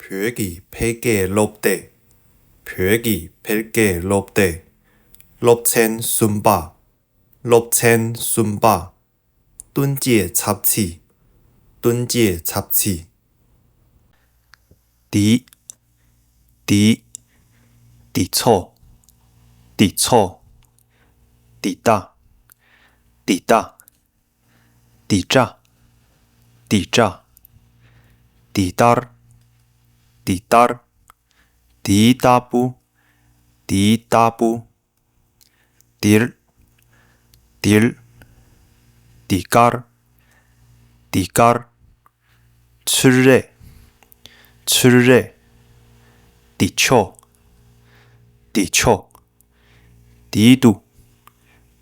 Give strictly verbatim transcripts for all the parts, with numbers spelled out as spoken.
བོད་ཀྱི་འཕེལ་རྒྱས་སློབ་དེབ། བོད་ཀྱི་འཕེལ་རྒྱས་སློབ་དེབ། སློབ་ཚན་གསུམ་པ། སློབ་ཚན་གསུམ་པ། བསྟུན་བཅོས་ཚབ་ཚིག་བསྟུན་བཅོས་ཚབ་ཚིག་འདི། འདི། འདི་ཚོ། འདི་ཚོ། འདི་ལྟ། འདི་ལྟ། འདི་འདྲ། འདི་འདྲ། འདི་ལྟར། འདི་ལྟར། འདི་ལྟ་བུ། འདི་ལྟ་བུ། འདིར། འདིར། འདི་དཀར། འདི་དཀར། ཚུར་རེ། ཚུར་རེ། འདི་ཕྱོགས། འདི་ཕྱོགས། འདི་དུ།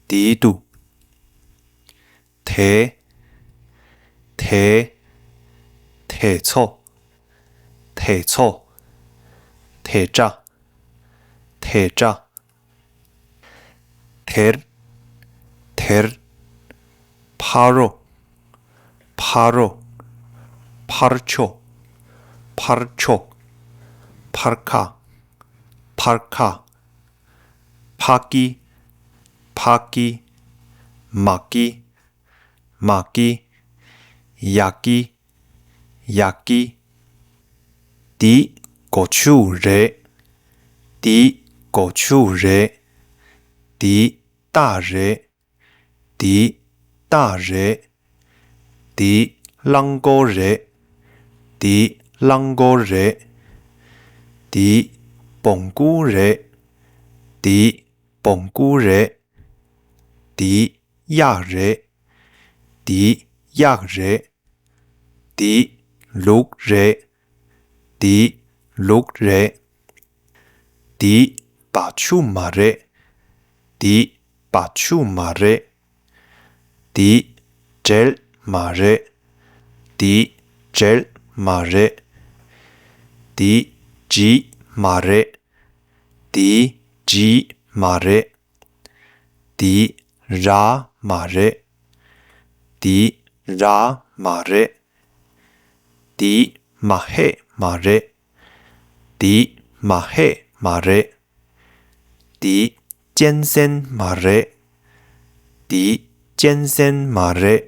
འདི་དུ། དེ། དེ། དེ་ཚོ། དེ་ཚོ། དེ་འདྲ། དེ་འདྲ། དེར། དེར། ཕ་རོལ། ཕ་རོལ། ཕར་ཕྱོགས། ཕར་ཕྱོགས། ཕར་ཁ། ཕར་ཁ། ཕ་གི། ཕ་གི། མ་གི། མ་གི། ཡ་གི། ཡ་གི། འདི་སྒོ་ཕྱུགས་རེད། འདི་སྒོ་ཕྱུགས་རེད། འདི་རྟ་རེད། འདི་རྟ་རེད། འདི་རླངས་འཁོར་རེད། འདི་རླངས་འཁོར་རེད། འདི་བོང་ཀུ་རེད། འདི་བོང་ཀུ་རེད། འདི་གཡག་རེད། འདི་གཡག་རེད། འདི་ལུག་རེད། འདི་ལུག་རེད། འདི་སྦ་ཆུ་མ་རེད། འདི་སྦ་ཆུ་མ་རེད། འདི་འབྲེལ་མ་རེད། འདི་འབྲེལ་མ་རེད། འདི་བྲིས་མ་རེད། འདི་བྲིས་མ་རེད། འདི་ར་མ་རེད། འདི་ར་མ་རེད། འདི་མ་ཧེ་མ་རེད། འདི་མ་ཧེ་མ་རེད། འདི་གཅན་གཟན་མ་རེད། འདི་གཅན་གཟན་མ་རེད།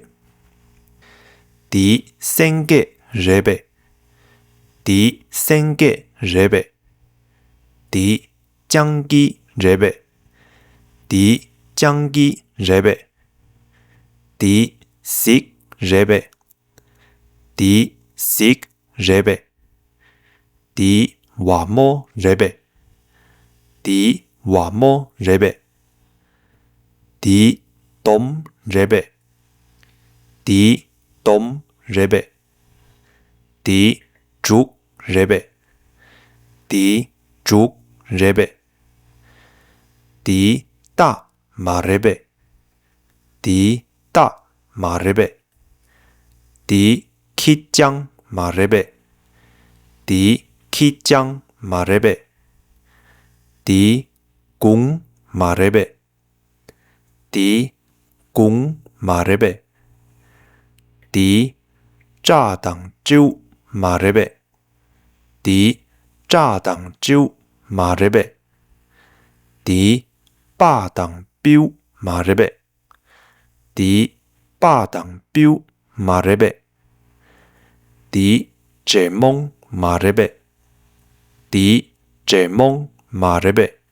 འདི་སེང་གེ་རེད་པས། འདི་སེང་གེ་རེད་པས། འདི་སྤྱང་ཀི་རེད་པས། འདི་སྤྱང་ཀི་རེད་པས། འདི་གཟིག་རེད་པས། འདི་གཟིག་རེད་པས། འདི་བ་མོ་རེད་པས། འདི་བ་མོ་རེད་པས། འདི་དོམ་རེད་པས། འདི་དོམ་རེད་པས། འདི་འབྲུག་རེད་པས། འདི་འབྲུག་རེད་པས། འདི་སྟག་མ་རེད་པས། འདི་སྟག་མ་རེད་པས། འདི་ཁྱི་སྤྱང་མ་རེད་པས། འདི་ཁྱི་སྤྱང་མ་རེད་པས། འདི་གུང་མ་རེད་པས། འདི་གུང་མ་རེད་པས། འདི་སྤྲ་དང་སྤྲེའུ་མ་རེད་པས། འདི་སྤྲ་དང་སྤྲེའུ་མ་རེད་པས། འདི་སྤག་དང་སྤྲེའུ་མ་རེད་པས། འདི་སྤག་དང་སྤྲེའུ་མ་རེད་པས། འདི་འདྲེ་མོང་མ་རེད་པས། འདི་འདྲེ་མོང་མ་རེད་པས།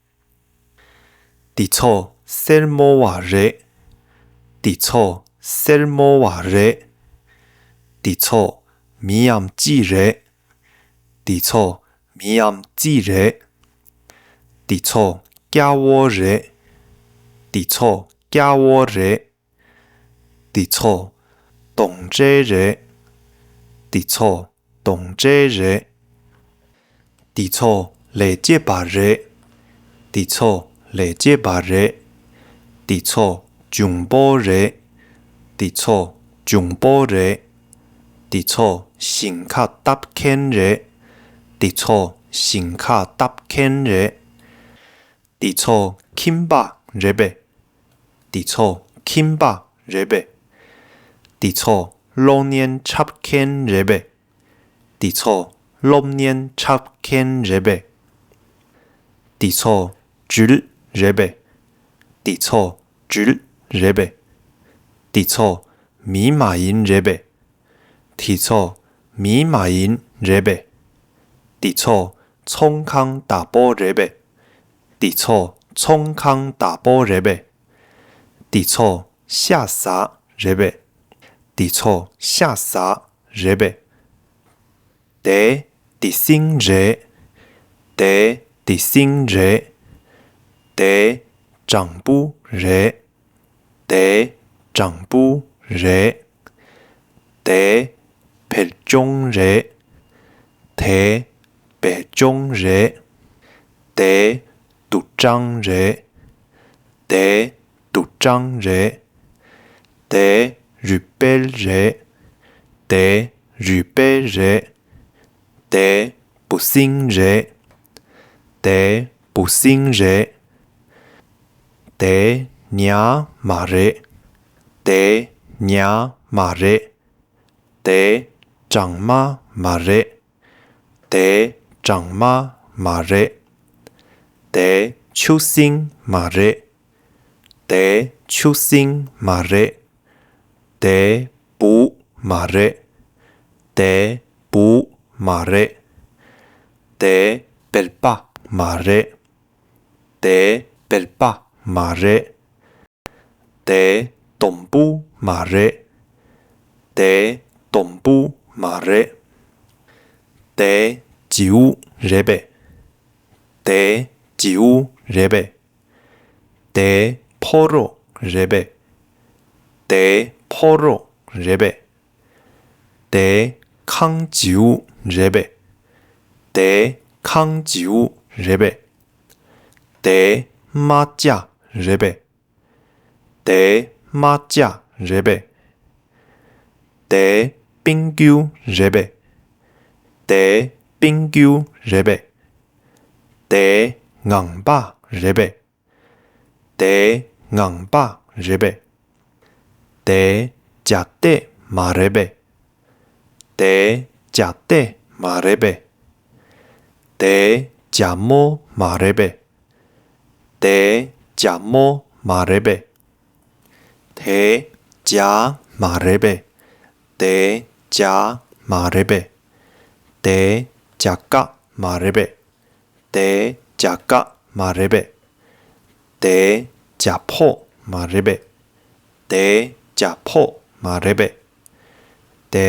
འདི་ཚོ་སེར་མོ་བ་རེད། འདི་ཚོ་སེར་མོ་བ་རེད། འདི་ཚོ་མིའམ་ཅི་རེད། འདི་ཚོ་མིའམ་ཅི་རེད། འདི་ཚོ་སྐྱ་བོ་རེད། འདི་ཚོ་སྐྱ་བོ་རེད། འདི་ཚོ་གདོན་འདྲེ་རེད། འདི་ཚོ་གདོན་འདྲེ་རེད། འདི་ཚོ་ལས་བྱེད་པ་རེད། འདི་ཚོ་ལས་བྱེད་པ་རེད། འདི་ཚོ་འབྱུང་པོ་རེད། འདི་ཚོ་འབྱུང་པོ་རེད། འདི་ཚོ་ཞིང་ཁ་བཏབ་མཁན་རེད། འདི་ཚོ་ཞིང་ཁ་བཏབ་མཁན་རེད། འདི་ཚོ་ཁྱིམ་པ་རེད་པས། འདི་ཚོ་ཁྱིམ་པ་རེད་པས། འདི་ཚོ་གློག་བརྙན་འཁྲབ་མཁན་རེད་པས། འདི་ཚོ་ སློབ་གཉེར་འཁྲབ་མཁན་རེད་པས། འདི་ཚོ་འགྲུལ་རེད་པས། འདི་ཚོ་འགྲུལ་རེད་པས། འདི་ཚོ་མི་མ་ཡིན་རེད་པས། འདི་ཚོ་མི་མ་ཡིན་རེད་པས། འདི་ཚོ་ཚོང་ཁང་བདག་པོ་རེད་པས། འདི་ཚོ་ཚོང་ཁང་བདག་པོ་རེད་པས། འདི་ཚོ་ཤ་ཟ་རེད་པས། འདི་ཚོ་ཤ་ཟ་རེད་པས། དེ་འདི་སིང་རེད། དེ་འདི་སིང་རེད། དེ་སྦྲང་བུ་རེད། དེ་སྦྲང་བུ་རེད། དེ་བེ་ཅོང་རེད། དེ་བེ་ཅོང་རེད། དེ་དུག་སྦྲང་རེད། དེ་དུག་སྦྲང་རེད། དེ་རུས་སྦལ་རེད། དེ་རུས་སྦལ་རེད། དེ་འབུ་སྲིན་རེད། དེ་འབུ་སྲིན་རེད། དེ་ཉ་མ་རེད། དེ་ཉ་མ་རེད། དེ་སྦྲང་མ་མ་རེད། དེ་སྦྲང་མ་མ་རེད། དེ་ཆུ་སྲིན་མ་རེད། དེ་ཆུ་སྲིན་མ་རེད། དེ་འབུ་མ་རེད། དེ་འབུ་མ་རེད། དེ་བལ་པ་མ་རེད། དེ་བལ་པ་མ་རེད། དེ་དུམ་བུ་མ་རེད། དེ་དུམ་བུ་མ་རེད། དེ་བྱིའུ་རེད་པས། དེ་བྱིའུ་རེད་པས། དེ་ཕོ་རོག་རེད་པས། དེ་ཕོ་རོག་རེད་པས། དེ་ཁང་བྱིའུ་རེད་པས། དེ་ཁང་བྱིའུ་རེད་པས། དེ་རྨ་བྱ་རེད་པས། དེ་རྨ་བྱ་རེད་པས། དེ་པིང་ཀུའུ་རེད་པས། དེ་པིང་ཀུའུ་རེད་པས། དེ་ངང་པ་རེད་པས། དེ་ངང་པ་རེད་པས། དེ་བྱ་དེ་མ་རེད་པས། དེ་བྱ་དེ་མ་རེད་པས། དེ་བྱ་མོ་མ་རེད་པས། དེ་བྱ་མོ་མ་རེད་པས། དེ་བྱ་མ་རེད་པས། དེ་བྱ་མ་རེད་པས། དེ་བྱ་ཀ་མ་རེད་པས། དེ་བྱ་ཀ་མ་རེད་པས། དེ་བྱ་ཕོ་མ་རེད་པས། དེ་བྱ་ཕོ་མ་རེད་པས། དེ་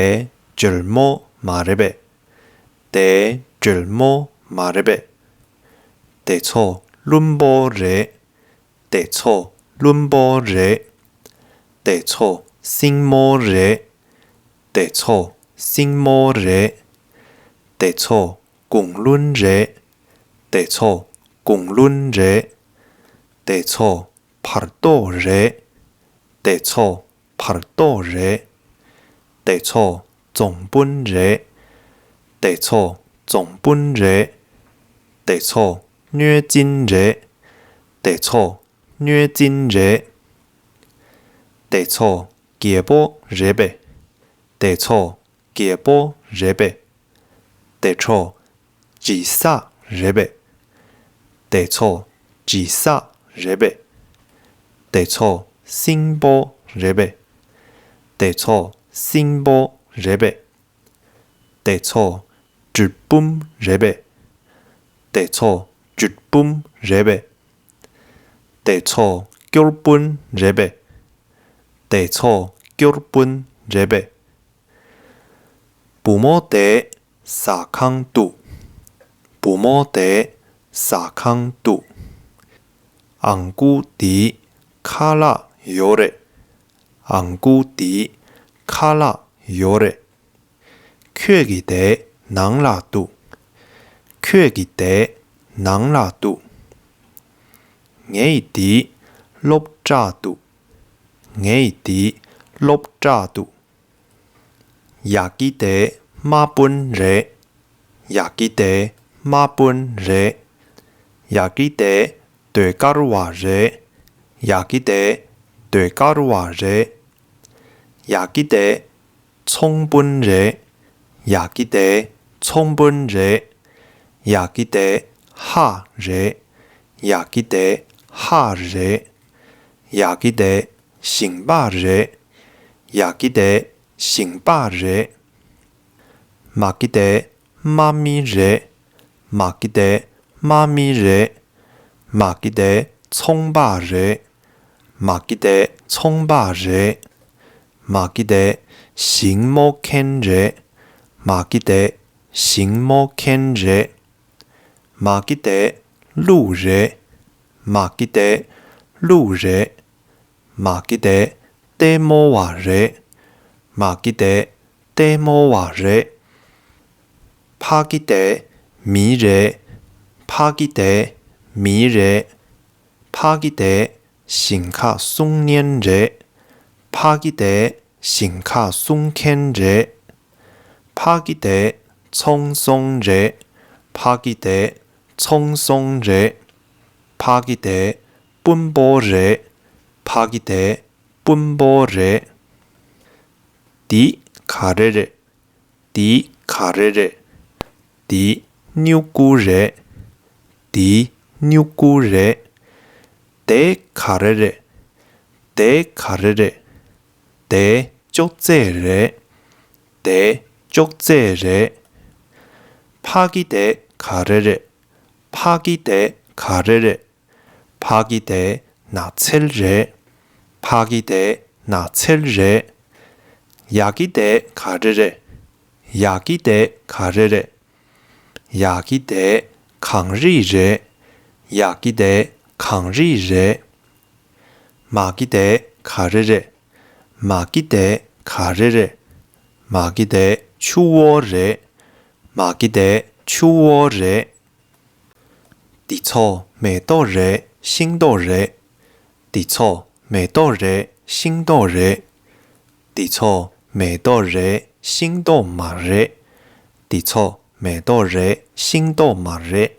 འཇོལ་མོ་མ་རེད་པས། དེ་འཇོལ་མོ་མ་རེད་པས། དེ་ཚོ་བླུན་པོ་རེད། དེ་ཚོ་བླུན་པོ་རེད། དེ་ཚོ་སྲིང་མོ་རེད། དེ་ཚོ་སྲིང་མོ་རེད། དེ་ཚོ་གུང་བླུན་རེད། དེ་ཚོ་གུང་བླུན་རེད། དེ་ཚོ་བར་དོ་རེད། དེ་ཚོ་བར་དོ་རེད། དེ་ཚོ་རྫོང་དཔོན་རེད། དེ་ཚོ་རྫོང་དཔོན་རེད། དེ་ཚོ་གནོད་སྦྱིན་རེད། དེ་ཚོ་གནོད་སྦྱིན་རེད། དེ་ཚོ་རྒྱལ་པོ་རེད་པས། དེ་ཚོ་རྒྱལ་པོ་རེད་པས། དེ་ཚོ་དྲི་ཟ་རེད་པས། དེ་ཚོ་དྲི་ཟ་རེད་པས། དེ་ཚོ་སྲིན་པོ་རེད་པས། དེ་ཚོ་སྲིན་པོ་རེད་པས། དེ་ཚོ་གྲུལ་བུམ་རེད་པས། དེ་ཚོ་གྲུལ་བུམ་རེད་པས། དེ་ཚོ་སྐྱོར་དཔོན་རེད་པས། དེ་ཚོ་སྐྱོར་དཔོན་རེད་པས། བུ་མོ་དེ་ཟ་ཁང་འདུག་བུ་མོ་དེ་ཟ་ཁང་འདུག་ཨང་ཀུ་དེའི་ཁ་ལག་ཡོད་རེད། ཨང་ཀུ་དེའི་ཁ་ལག་ཡོད་རེད། ཁྱོད་ཀྱི་དེ་ནང་ལ་འདུག་ཁྱོད་ཀྱི་དེ་ནང་ལ་འདུག་ངའི་དེའི་སློབ་གྲྭ་འདུག་ངའི་དེའི་སློབ་གྲྭ་འདུག་ཡ་གི་དེ་དམག་དཔོན་རེད། ཡ་གི་དེ་དམག་དཔོན་རེད། ཡ་གི་དེ་ཟློས་གར་བ་རེད། ཡ་གི་དེ་ཟློས་གར་བ་རེད། ཡ་གི་དེ་ཚོང་དཔོན་རེད། ཡ་གི་དེ་ ཚོང་དཔོན་རེད། ཡ་གི་དེ་ཧ་རེད། ཡ་གི་དེ་ཧ་རེད། ཡ་གི་དེ་ཞིང་པ་རེད། ཡ་གི་དེ་ཞིང་པ་རེད། མ་གི་དེ་མ་མི་རེད། མ་གི་དེ་མ་མི་རེད། མ་གི་དེ་ཚོང་པ་རེད། མ་གི་དེ་ཚོང་པ་རེད། མ་གི་དེ་ཞིང་རྨོ་མཁན་རེད། མ་གི་དེ་ཞིང་རྨོ་མཁན་རེད། མ་གི་དེ་ཀླུ་རེད། མ་གི་དེ་ཀླུ་རེད། མ་གི་དེ་ལྟད་མོ་བ་རེད། མ་གི་དེ་ལྟད་མོ་བ་རེད། ཕ་གི་དེ་མི་རེད། ཕ་གི་དེ་མི་རེད། ཕ་གི་དེ་ཞིང་ཁ་སྲུང་མཁན་རེད། ཕ་གི་དེ་ཞིང་ཁ་སྲུང་མཁན་རེད། ཕ་གི་དེ་ཚོང་ཟོང་རེད། ཕ་གི་དེ་ཚོང་ཟོང་རེད། ཕ་གི་དེ་དཔོན་པོ་རེད། ཕ་གི་དེ་དཔོན་པོ་རེད། འདི་ག་རེ་རེད། འདི་ག་རེ་རེད། འདི་སྨྱུ་གུ་རེད། འདི་སྨྱུ་གུ་རེད། དེ་ག་རེ་རེད། དེ་ག་རེ་རེད། དེ་ཅོག་ཙེ་རེད། དེ་ཅོག་ཙེ་རེད། ཕ་གི་དེ་ག་རེ་རེད། ཕ་གི་དེ་ག་རེ་རེད། ཕ་གི་དེ་ནགས་ཚལ་རེད། ཕ་གི་དེ་ནགས་ཚལ་རེད། ཡ་གི་དེ་ག་རེ་རེད། ཡ་གི་དེ་ག་རེ་རེད། ཡ་གི་དེ་གངས་རི་རེད། ཡ་གི་དེ་གངས་རི་རེད། མ་གི་དེ་ག་རེ་རེད། མ་གི་དེ་ག་རེ་རེད། མ་གི་དེ་ཆུ་བོ་རེད། མ་གི་དེ་ཆུ་བོ་རེད། འདི་ཚོ་མེ་ཏོག་རེད། ཤིང་ཏོག་རེད། འདི་ཚོ་མེ་ཏོག་རེད། ཤིང་ཏོག་རེད། འདི་ཚོ་མེ་ཏོག་རེད། ཤིང་ཏོག་མ་རེད། འདི་ཚོ་མེ་ཏོག་རེད། ཤིང་ཏོག་མ་རེད།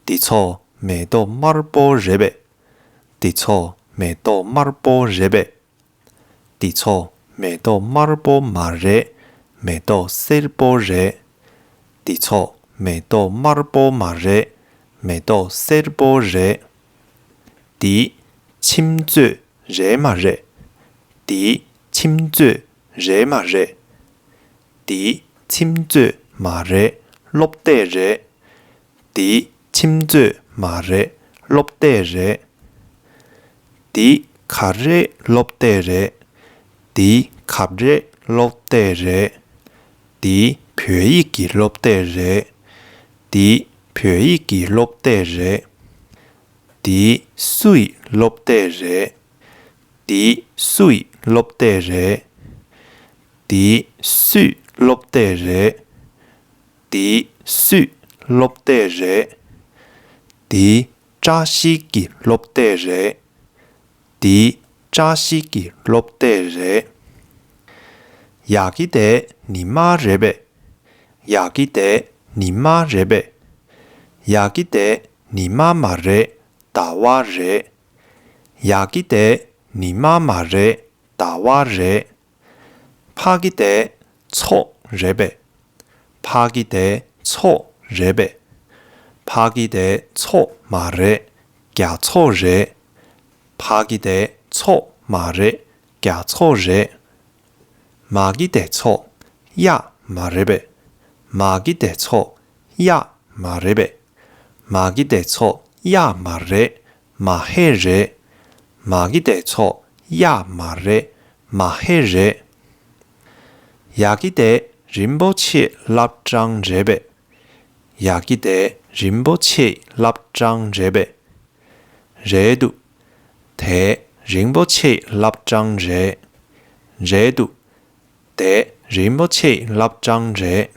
འདི་ཚོ་མེ་ཏོག་དམར་པོ་རེད་པས། འདི་ཚོ་མེ་ཏོག་དམར་པོ་རེད་པས། འདི་ཚོ་མེ་ཏོག་དམར་པོ་མ་རེད། མེ་ཏོག་སེར་པོ་རེད། འདི་ཚོ་མེ་ཏོག་དམར་པོ་མ་རེད། མེ་ཏོག་སེར་པོ་རེད། འདི་ཁྱིམ་མཛོད་རེད་མ་རེད། འདི་ཁྱིམ་མཛོད་རེད་མ་རེད། འདི་ཁྱིམ་མཛོད་མ་རེད། སློབ་དེབ་རེད། འདི་ཁྱིམ་མཛོད་མ་རེད། སློབ་དེབ་རེད། འདི་ག་རེ་སློབ་དེབ་རེད། འདི་ག་རེ་སློབ་དེབ་རེད། འདི་བོད་ཡིག་གི་སློབ་དེབ་རེད། འདི་བོད་ཡིག་གི་སློབ་དེབ་རེད། འདི་སུའི་སློབ་དེབ་རེད། འདི་སུའི་སློབ་དེབ་རེད། འདི་སུའི་སློབ་དེབ་རེད། འདི་སུའི་སློབ་དེབ་རེད། འདི་བཀྲ་ཤིས་ཀྱི་སློབ་དེབ་རེད། འདི་བཀྲ་ཤིས་ཀྱི་སློབ་དེབ་རེད། ཡ་གི་དེ་ཉི་མ་རེད་པས། ཡ་གི་དེ་ཉི་མ་རེད་པས། ཡ་གི་དེ་ཉི་མ་མ་རེད། ཟླ་བ་རེད། ཡ་གི་དེ་ཉི་མ་མ་རེད། ཟླ་བ་རེད། ཕ་གི་དེ་མཚོ་རེད་པས། ཕ་གི་དེ་མཚོ་རེད་པས། ཕ་གི་དེ་མཚོ་མ་རེད། རྒྱ་མཚོ་རེད། ཕ་གི་དེ་མཚོ་མ་རེད། རྒྱ་མཚོ་རེད། མ་གི་དེ་མཚོ་གཡག་མ་རེད་པས། མ་གི་དེ་མཚོ་གཡག་མ་རེད་པས། མ་གི་དེ་མཚོ་གཡག་མ་རེད། མ་ཧེ་རེད། མ་གི་དེ་མཚོ་གཡག་མ་རེད། མ་ཧེ་རེད། ཡ་གི་དེ་རིན་པོ་ཆེའི་བླ་བྲང་རེད་པས། ཡ་གི་དེ་རིན་པོ་ཆེའི་བླ་བྲང་རེད་པས། རེད་འདུག་དེ་རིན་པོ་ཆེའི་བླ་བྲང་རེད། རེད་འདུག་དེ་རིན་པོ་ཆེའི་བླ་བྲང་རེད།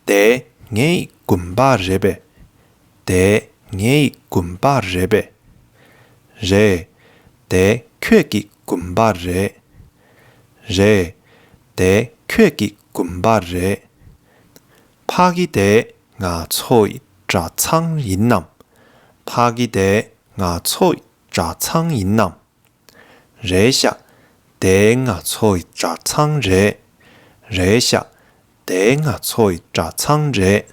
དེ་ངའི་དགོན་པ་རེད་པས། དེ་ངའི་དགོན་པ་རེད་པས། རེད། དེ་ཁྱོད་ཀྱི་དགོན་པ་རེད། རེད། དེ་ཁྱོད་ཀྱི་དགོན་པ་རེད། ཕ་གི་དེ་ང་ཚོའི་གྲྭ་ཚང་ཡིན་ནམ། ཕ་གི་དེ་ང་ཚོའི་གྲྭ་ཚང་ཡིན་ནམ། རེད་ཤག་དེ་ང་ཚོའི་གྲྭ་ཚང་རེད། རེད་ཤག་དེ་ང་ཚོའི་གྲྭ་ཚང་རེད།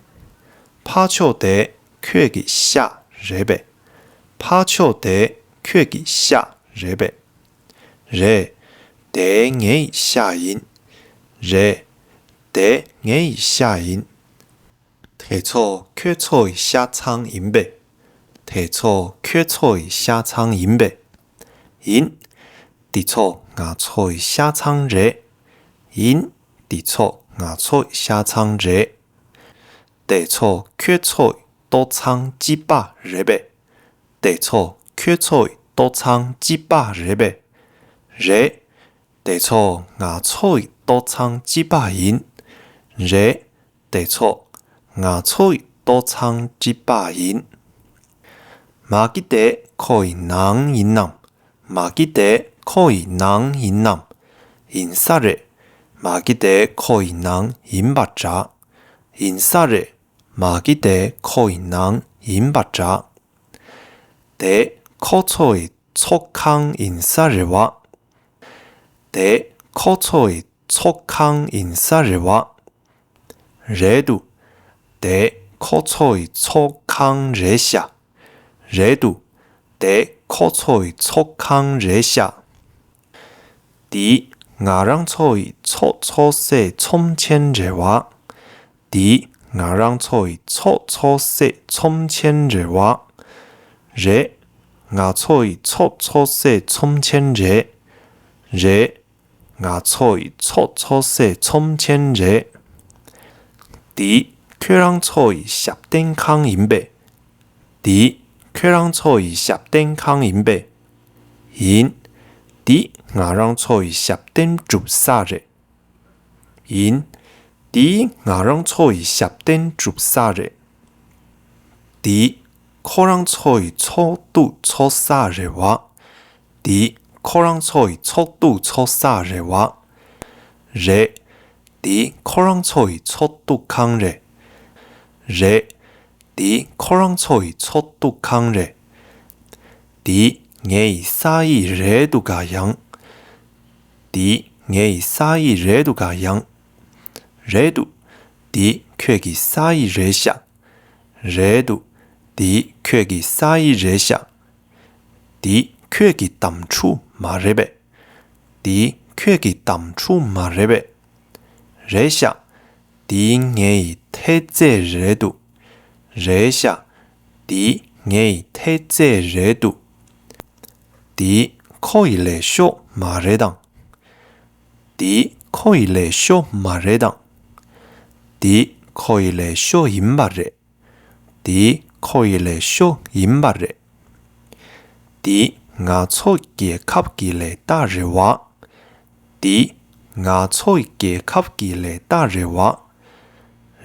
ཕར་ཕྱོགས་དེ་ཁྱོད་ཀྱི་ཤག་རེད་པས། ཕར་ཕྱོགས་དེ་ཁྱོད་ཀྱི་ཤག་རེད་པས། རེད། དེ་ངའི་ཤག་ཡིན། རེད། དེ་ངའི་ཤག་ཡིན། དེ་ཚོ་ཁྱོད་ཚོའི་ཤག་ཚང་ཡིན་པས། དེ་ཚོ་ཁྱོད་ཚོའི་ཤག་ཚང་ཡིན་པས། ཡིན། འདི་ཚོ་ང་ཚོའི་ཤག་ཚང་རེད། ཡིན། འདི་ཚོ་ང་ཚོའི་ཤག་ཚང་རེད། དེ་ཚོ་ཁྱོད་ཚོའི་ལྟོ་ཚང་གཅིག་པ་རེད་པས། དེ་ཚོ་ཁྱོད་ཚོའི་ལྟོ་ཚང་གཅིག་པ་རེད་པས། རེད། དེ་ཚོ་ང་ཚོའི་ལྟོ་ཚང་གཅིག་པ་ཡིན། རེད། དེ་ཚོ་ང་ཚོའི་ལྟོ་ཚང་གཅིག་པ་ཡིན། མ་གི་དེ་ཁོའི་ནང་ཡིན་ནམ། མ་གི་དེ་ཁོའི་ནང་ཡིན་ནམ། ཡིན་ས་རེད། མ་གི་དེ་ཁོའི་ནང་ཡིན་པ་འདྲ། ཡིན་ས་རེད། མ་གི་དེ་ཁོའི་ནང་ཡིན་པ་འདྲ། དེ་ཁོ་ཚོའི་ཚོགས་ཁང་ཡིན་ས་རེད་བ། དེ་ཁོ་ཚོའི་ཚོགས་ཁང་ཡིན་ས་རེད་བ། རེད་འདུག་དེ་ཁོ་ཚོའི་ཚོགས་ཁང་རེད་ཤག་རེད་འདུག་དེ་ཁོ་ཚོའི་ཚོགས་ཁང་རེད་ཤག་འདི་ང་རང་ཚོའི་ཚོགས་འཚོགས་སའི་ཚོམས་ཆེན་རེད་བ། འདི་ང་རང་ཚོའི་ཚོགས་འཚོགས་སའི་ཚོམས་ཆེན་རེད་བ། རེད། ང་ཚོའི་ཚོགས་འཚོགས་སའི་ཚོམས་ཆེན་རེད། རེད། ང་ཚོའི་ཚོགས་འཚོགས་སའི་ཚོམས་ཆེན་རེད། འདི་ཁྱོད་རང་ཚོའི་ཞབས་བརྟན་ཁང་ཡིན་པས། འདི་ཁྱོད་རང་ཚོའི་ཞབས་བརྟན་ཁང་ཡིན་པས། ཡིན། འདི་ང་རང་ཚོའི་ཞབས་བརྟན་སྒྲུབ་ས་རེད། ཡིན། འདི་ང་རང་ཚོའི་ཞབས་བརྟན་སྒྲུབ་ས་རེད། འདི་ཁོ་རང་ཚོའི་ཚོགས་འདུ་ཚོགས་ས་རེད་བ། འདི་ཁོ་རང་ཚོའི་ཚོགས་འདུ་ཚོགས་ས་རེད་བ། རེད། འདི་ཁོ་རང་ཚོའི་ཚོགས་འདུ་ཁང་རེད། རེད། འདི་ཁོ་རང་ཚོའི་ཚོགས་འདུ་ཁང་རེད། འདི་ངའི་ས་ཡིག་རེད་འདུག་ག་ཡང་། འདི་ངའི་ས་ཡིག་རེད་འདུག་ག་ཡང་། རེད་འདུག་འདི་ཁྱོད་ཀྱི་ས་ཡིག་རེད་ཤག་རེད་འདུག་འདི་ཁྱོད་ཀྱི་ས་ཡིག་རེད་ཤག་འདི་ཁྱོད་ཀྱི་དམ་ཕྲུག་མ་རེད་པས། འདི་ཁྱོད་ཀྱི་དམ་ཕྲུག་མ་རེད་པས། རེད་ཤག་འདི་ངའི་ཐལ་རྩེད་རེད་འདུག་རེད་ཤག་འདི་ངའི་ཐལ་རྩེད་རེད་འདུག་འདི་ཁོ་ཡི་ལས་ཤོག་མ་རེད་དང་། འདི་ཁོ་ཡི་ལས་ཤོག་མ་རེད་དང་། འདི་ཁོ་ཡི་ལས་ཤོག་ཡིན་པ་རེད། འདི་ཁོ་ཡི་ལས་ཤོག་ཡིན་པ་རེད། འདི་ང་ཚོ་རྒྱལ་ཁབ་ཀྱི་ལས་རྟགས་རེད་བ། འདི་ང་ཚོའི་རྒྱལ་ཁབ་ཀྱི་ལས་རྟགས་རེད་བ།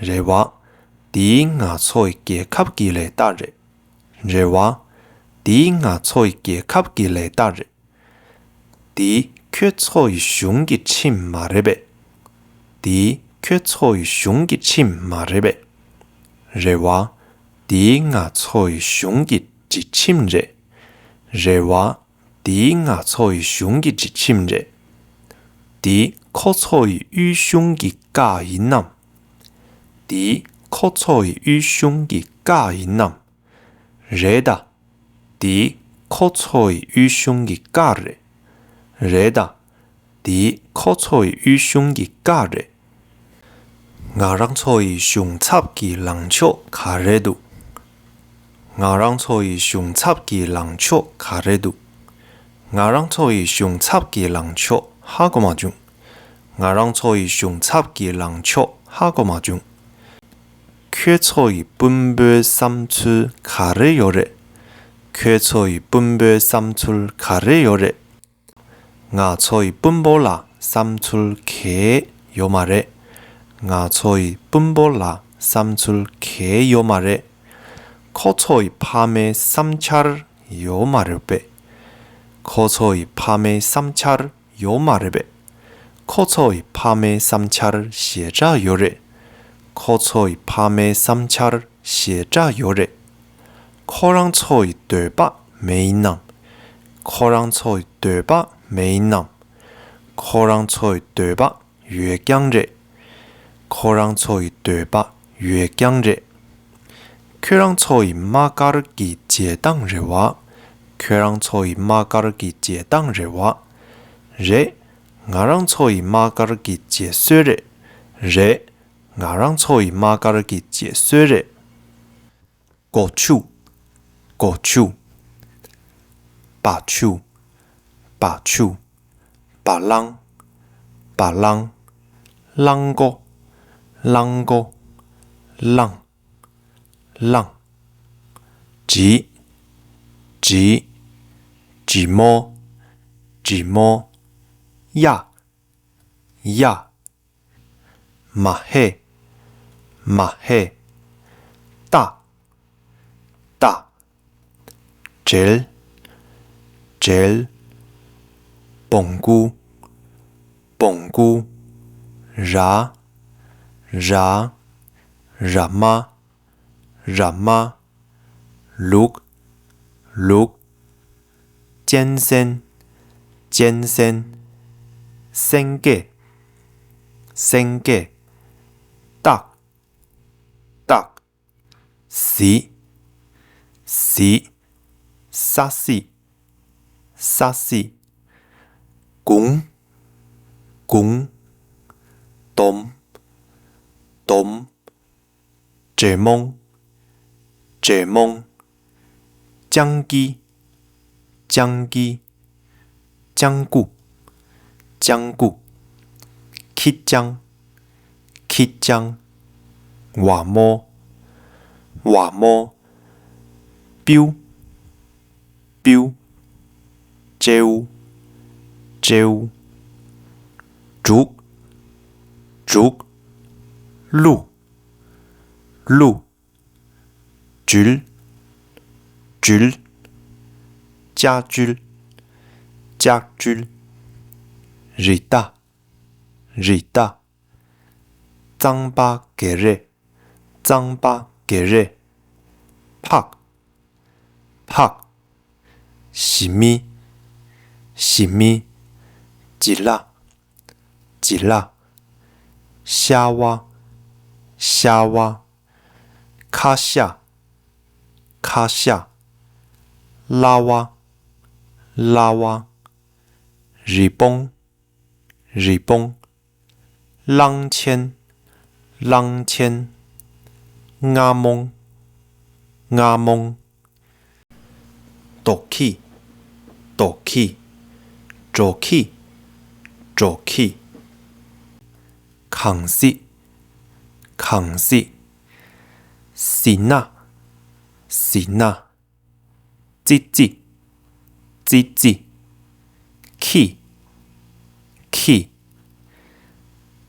རེད་བ། འདི་ང་ཚོའི་རྒྱལ་ཁབ་ཀྱི་ལས་རྟགས་རེད། རེད་བ། འདི་ང་ཚོའི་རྒྱལ་ཁབ་ཀྱི་ལས་རྟགས་རེད། འདི་ཁྱོད་ཚོའི་གཞུང་གི་ཁྲིམས་མ་རེད་པས། འདི་ཁྱོད་ཚོའི་གཞུང་གི་ཁྲིམས་མ་རེད་པས། རེད་བ། འདི་ང་ཚོའི་གཞུང་གི་སྒྲིག་ཁྲིམས་རེད། རེད་བ། འདི་ང་ཚོའི་གཞུང་གི་སྒྲིག་ཁྲིམས་རེད། འདི་ཁོ་ཚོའི་དབུས་གཞུང་གི་བཀའ་ཡིན་ནམ། འདི་ཁོ་ཚོའི་དབུས་གཞུང་གི་བཀའ་ཡིན་ནམ། རེད་ད། འདི་ཁོ་ཚོའི་དབུས་གཞུང་གི་བཀའ་རེད། རེད་ད། འདི་ཁོ་ཚོའི་དབུས་གཞུང་གི་བཀའ་རེད། ང་རང་ཚོའི་གཞུང་ཚབ་ཀྱི་ལངས་ཕྱོགས་ག་རེ་འདུག་ང་རང་ཚོའི་གཞུང་ཚབ་ཀྱི་ལངས་ཕྱོགས་ག་རེ་འདུག་ང་རང་ཚོའི་གཞུང་ཚབ་ཀྱི་ལངས་ཕྱོགས་ཧ་གོ་མ་བྱུང་། ང་རང་ཚོའི་གཞུང་ཚབ་ཀྱི་ལངས་ཕྱོགས་ཧ་གོ་མ་བྱུང་། ཁྱོད་ཚོའི་དཔོན་པོའི་བསམ་ཚུལ་ག་རེ་ཡོད་རེད། ཁྱོད་ཚོའི་དཔོན་པོའི་བསམ་ཚུལ་ག་རེ་ཡོད་རེད། ང་ཚོའི་དཔོན་པོ་ལ་བསམ་ཚུལ་གང་ཡང་ཡོད་མ་རེད། ང་ཚོའི་དཔོན་པོ་ལ་བསམ་ཚུལ་གང་ཡང་ཡོད་མ་རེད། ཁོ་ཚོའི་ཕ་མའི་བསམ་འཆར་ཡོད་མ་རེད་པས། ཁོ་ཚོའི་ཕ་མའི་བསམ་འཆར་ཡོད་མ་རེད་པས། ཁོ་ཚོའི་ཕ་མའི་བསམ་འཆར་ཞེ་དྲག་ཡོད་རེད། ཁོ་ཚོའི་ཕ་མའི་བསམ་འཆར་ཞེ་དྲག་ཡོད་རེད། ཁོ་རང་ཚོའི་འདོད་པ་མེད་ཡིན་ནམ། ཁོ་རང་ཚོའི་འདོད་པ་མེད་ཡིན་ནམ། ཁོ་རང་ཚོའི་འདོད་པ་ཡོད་རྐྱང་རེད། ཁོ་རང་ཚོ་ཡི་འདོད་པ་ཡོད་རྐྱང་རེད། ཁྱོད་རང་ཚོ་ཡི་དམག་སྒར་གྱི་བྱེད་སྟངས་རེད་བ། ཁྱོད་རང་ཚོ་ཡི་དམག་སྒར་གྱི་བྱེད་སྟངས་རེད་བ། རེད། ང་རང་ཚོ་ཡི་དམག་སྒར་གྱི་བྱེད་སྲོལ་རེད། རེད། ང་རང་ཚོ་ཡི་དམག་སྒར་གྱི་བྱེད་སྲོལ་རེད། སྒོ་ཕྱུགས། སྒོ་ཕྱུགས། བ་ཕྱུགས། བ་ཕྱུགས། བ་གླང་། བ་གླང་། གླང་མགོ། གླང་མགོ། གླང་། གླང་། བྱི། བྱི། བྱི་མོ། བྱི་མོ། གཡག་གཡག་མ་ཧེ། མ་ཧེ། རྟ། རྟ། བྲེལ། བྲེལ། བོང་ཀུ། བོང་ཀུ། ར། ར། ར་མ། ར་མ། ལུག་ལུག་གཅན་གཟན། གཅན་གཟན། སེང་གེ་སེང་གེ་སྟག་སྟག་གཟིག་གཟིག་ས་གཟིག་ས་གཟིག་གུང་གུང་། དོམ་དོམ། དྲེད་མོང་། དྲེད་མོང་། སྤྱང་ཀི། སྤྱང་ཀི། སྤྱང་ཀུ། སྤྱང་ཀུ། ཁྱི་སྤྱང་། ཁྱི་སྤྱང་། ཝ་མོ། ཝ་མོ། སྤྲེའུ། སྤྲེའུ། སྤྲེའུ། སྤྲེའུ། འབྲུག་འབྲུག་ཀླུ། ཀླུ། སྦྲུལ། སྦྲུལ། ལྕགས་སྦྲུལ། ལྕགས་སྦྲུལ། རི་རྟ། རི་རྟ། རྩམ་པ་གེ་རེ། རྩམ་པ་གེ་རེ། ཕག་ཕག་ཞི་མི། ཞི་མི། བྱི་ལ། བྱི་ལ། ཤ་བ། ཤ་བ། ཁ་ཤ། ཁ་ཤ། གླ་བ། གླ་བ། རི་བོང་། རི་བོང་། གླང་ཆེན། གླང་ཆེན། རྔ་མོང་། རྔ་མོང་། རྡོ་ཁྱི། རྡོ་ཁྱི། གྲོ་ཁྱི། གྲོ་ཁྱི། གངས་གཟིག་གངས་གཟིག་ཟི་ན། ཟི་ན། ཙི་ཙི། ཙི་ཙི། ཁྱི། ཁྱི།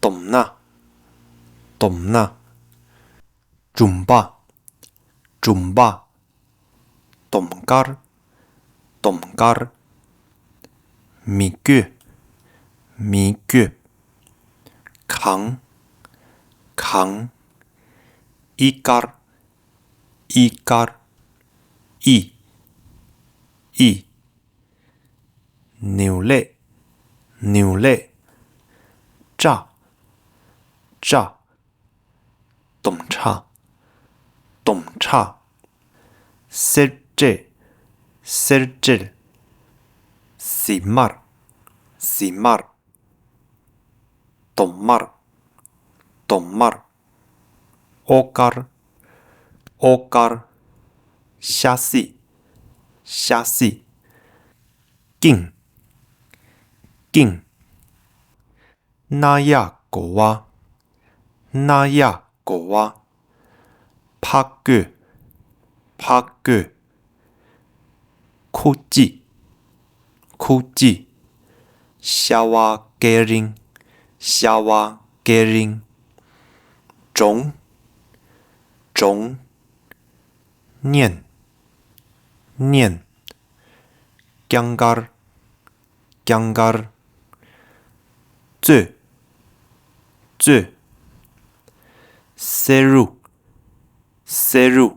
དོམ་ནག་དོམ་ནག་གྲུམ་པ། གྲུམ་པ། དོམ་དཀར། དོམ་དཀར། མི་བསྐྱོད། མི་བསྐྱོད། གངས། གངས། གཡུ་དཀར། གཡུ་དཀར། གཡུ། གཡུ། ནེའུ་ལེ། ནེའུ་ལེ། སྐྲ། སྐྲ། དོམ་ཁྲ། དོམ་ཁྲ། གསེར་བྲེ། གསེར་བྲེ། གཟིག་དམར། གཟིག་དམར། དོམ་དམར། དོམ་དམར། ཨོ་དཀར། ཨོ་དཀར། ཤ་སྲིད། ཤ་སྲིད། སྐྱིང་། སྐྱིང་། སྣ་ཡག་གོ་བ། སྣ་ཡག་གོ་བ། ཕག་རྒོད། ཕག་རྒོད། ཁུ་གཅིག་ཁུ་གཅིག་ཤ་བ་སྐེ་རིང་། ཤ་བ་སྐེ་རིང་། འབྲོང་། འབྲོང་། གཉན། གཉན། རྐྱང་དཀར། རྐྱང་དཀར། གཙོད། གཙོད། བསེ་རུ། བསེ་རུ།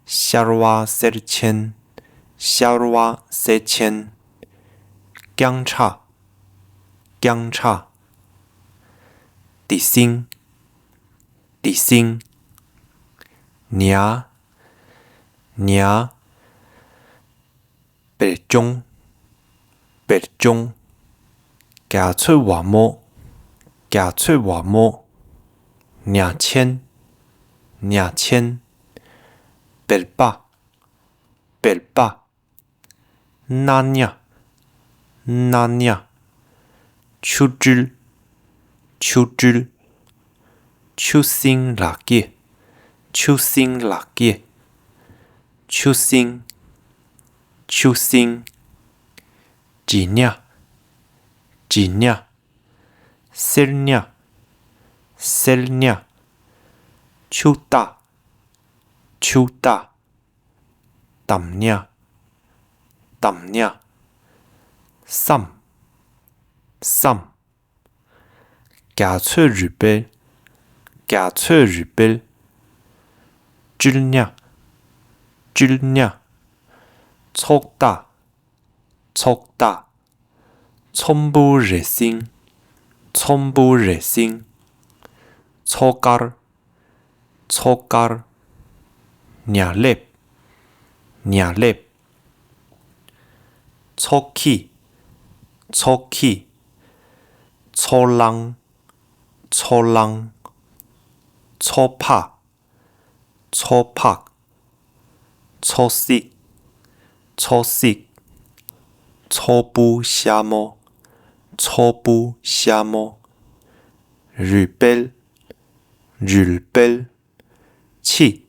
ཤར་བ་སེར་ཆེན། ཤར་བ་སེར་ཆེན། རྐྱང་ཁྲ། རྐྱང་ཁྲ། དེ་སྲིང་། ཏི་སིང་། ཉ། ཉ། བེར་ལྕོང་། བེར་ལྕོང་། རྒྱ་ཚོས་བ་མོ། རྒྱ་ཚོས་བ་མོ། ཉ་ཆེན། ཉ་ཆེན། བེར་པ། བེར་པ། སྣ་ཉ། སྣ་ཉ། ཆུ་སྦྲུལ། ཆུ་སྦྲུལ། ཆུ་སྲིན་ལག་སྐྱེས། ཆུ་སྲིན་ལག་སྐྱེས། ཆུ་སྲིན། ཆུ་སྲིན། བྱི་ཉ། བྱི་ཉ། སེར་ཉ། སེར་ཉ། ཆུ་རྟ། ཆུ་རྟ། དམ་ཉ། དམ་ཉ། སྲམ། སྲམ། རྒྱ་ཚོས་རུས་སྦལ། རྒྱ་ཚོས་རུས་སྦལ། སྤྲུལ་ཉ། སྤྲུལ་ཉ། ཚོགས་རྟ། ཚོགས་རྟ། ཚོམ་བུ་རེ་སྲིང་། ཚོམ་བུ་རེ་སྲིང་། ཚོགས་དཀར། ཚོགས་དཀར། ཉ་ལེབ། ཉ་ལེབ། ཚོགས་ཁྱི། ཚོགས་ཁྱི། ཚོགས་གླང་། ཚོགས་གླང་། ཚོགས་ཕག། ཚོགས་ཕག། ཚོགས་སྲིག། ཚོགས་སྲིག། ཚོགས་བུ་ཤ་མོ། ཚོགས་བུ་ཤ་མོ། རུས་སྦལ། རུས་སྦལ། ཆིག།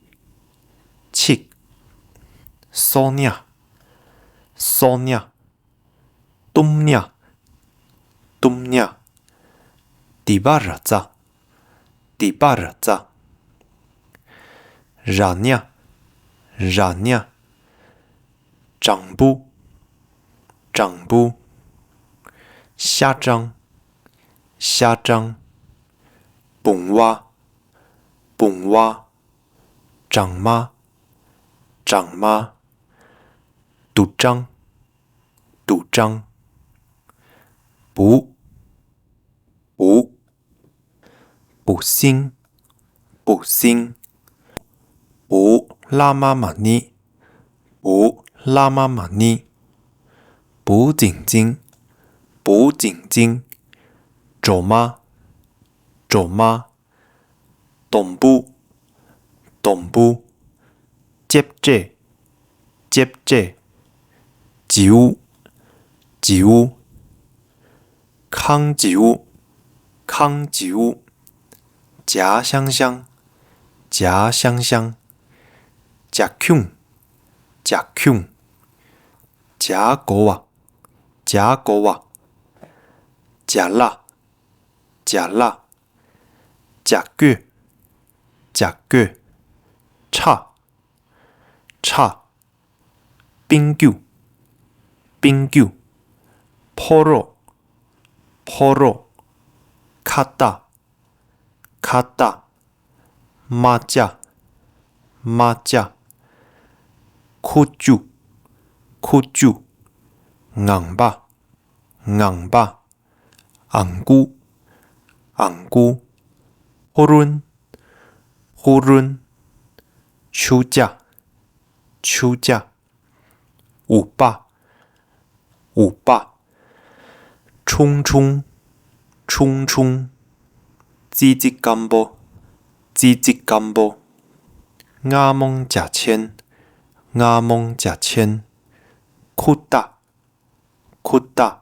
ཆིག། སོ་ཉ། སོ་ཉ། གཏུམ་ཉ། གཏུམ་ཉ། དི་པ་ར་ཙ། དི་པ་ར་ཙ། ར་ཉ། ར་ཉ། སྦྲང་བུ། སྦྲང་བུ། ཤ་སྦྲང་། ཤ་སྦྲང་། བུང་བ། བུང་བ། སྦྲང་མ། སྦྲང་མ། དུག་སྦྲང་། དུག་སྦྲང་། བུ། བུ། འབུ་སྲིན། འབུ་སྲིན། འབུ་བླ་མ་མ་ཎི། འབུ་བླ་མ་མ་ཎི། འབུ་ཙིང་ཙིང་། འབུ་ཙིང་ཙིང་། སྒྲོལ་མ། སྒྲོལ་མ། དོམ་བུ། དོམ་བུ། ལྕེབ་ལྕེ། ལྕེབ་ལྕེ། རྫིའུ། རྫིའུ། ཁང་རྫིའུ། ཁང་རྫིའུ། ཇ་ཤང་ཤང་། ཇ་ཤང་ཤང་། ཇ་ཁྱུང་། ཇ་ཁྱུང་། ཇ་གོ་བ། ཇ་གོ་བ། ཇ་ལ། ཇ་ལ། ཇ་རྒོད། ཇ་རྒོད། ཁྲ། ཁྲ། པིང་རྒྱུག། པིང་རྒྱུག། ཕོ་རོག། ཕོ་རོག། ཁ་བཏགས། ཁ་བཏགས། རྨ་བྱ། རྨ་བྱ། ཁུ་བྱུག། ཁུ་བྱུག། ངང་པ། ངང་པ། ཨང་ཀུ། ཨང་ཀུ། ཧུ་རུན། ཧུ་རུན། ཆུ་བྱ། ཆུ་བྱ། འུག་པ། འུག་པ། ཁྲུང་ཁྲུང་། ཁྲུང་ཁྲུང་། ཙི་ཙི་སྐམ་པོ། ཙི་ཙི་སྐམ་པོ། རྔ་མོང་རྒྱ་ཆེན། རྔ་མོང་རྒྱ་ཆེན། ཁུ་བཏགས། ཁུ་བཏགས།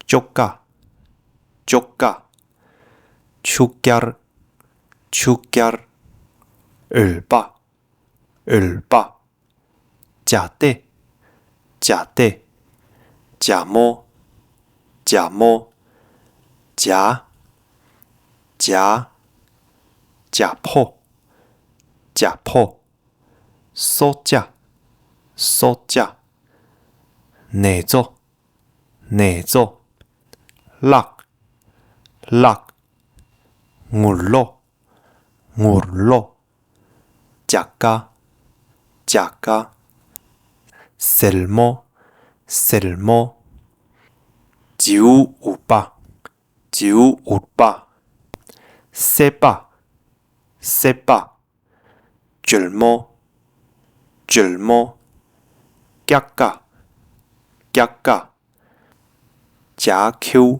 ཅོག་ཀ། ཅོག་ཀ། ཆུ་སྐྱར། ཆུ་སྐྱར། འོལ་པ། འོལ་པ། ཇ་ཏེ། ཇ་ཏེ། ཇ་མོ། ཇ་མོ། ཇ། ཇ། ཇ་ཕོ། ཇ་ཕོ། སྲོག་སྐྱ། སྲོག་སྐྱ། ནེ་ཙོ། ནེ་ཙོ། གླག། གླག། ངུར་ལོ། ངུར་ལོ། ཇ་ཀ། ཇ་ཀ། སེལ་མོ། སེལ་མོ། རྫིའུ་འུག་པ། རྫིའུ་འུག་པ། སྲེད་པ། སྲེད་པ། འཇོལ་མོ། འཇོལ་མོ། སྐྱ་ཀ། སྐྱ་ཀ། ལྗགས་ཁེའུ།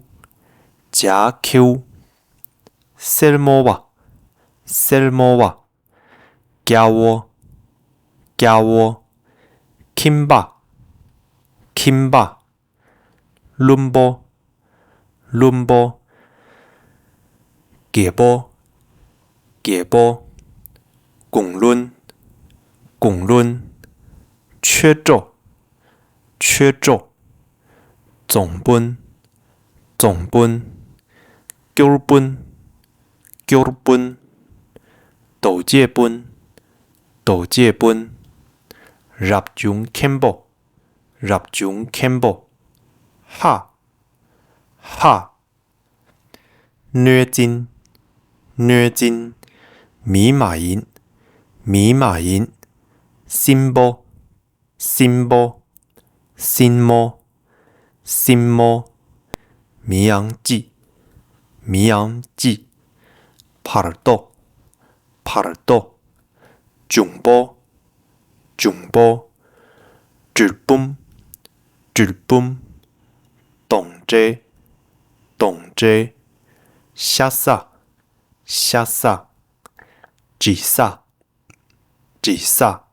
ལྗགས་ཁེའུ། སེར་མོ་བ། སེར་མོ་བ། སྐྱ་བོ། སྐྱ་བོ། ཁྱིམ་པ། ཁྱིམ་པ། བླུན་པོ། བླུན་པོ། རྒད་པོ། རྒད་པོ། གུང་བློན། གུང་བློན། ཆོས་གྲོགས། ཆོས་གྲོགས། རྫོང་དཔོན། རྫོང་དཔོན། སྐྱོར་དཔོན། སྐྱོར་དཔོན། རྡོ་རྗེ་དཔོན། རྡོ་རྗེ་དཔོན། རབ་བྱུང་མཁན་པོ། རབ་བྱུང་མཁན་པོ། ཧ། ཧ། གནོད་སྦྱིན། གནོད་སྦྱིན། མི་མ་ཡིན། མི་མ་ཡིན། སྲིན་པོ། སྲིན་པོ། སྲིན་མོ། སྲིན་མོ། མི་ཡང་ཅི། མི་ཡང་ཅི། བར་དོ། བར་དོ། འབྱུང་པོ། འབྱུང་པོ། གྲུལ་བུམ། གྲུལ་བུམ། གདོན་འདྲེ། གདོན་འདྲེ། ཤ་ཟ། ཤ་ཟ། དྲི་ཟ། དྲི་ཟ།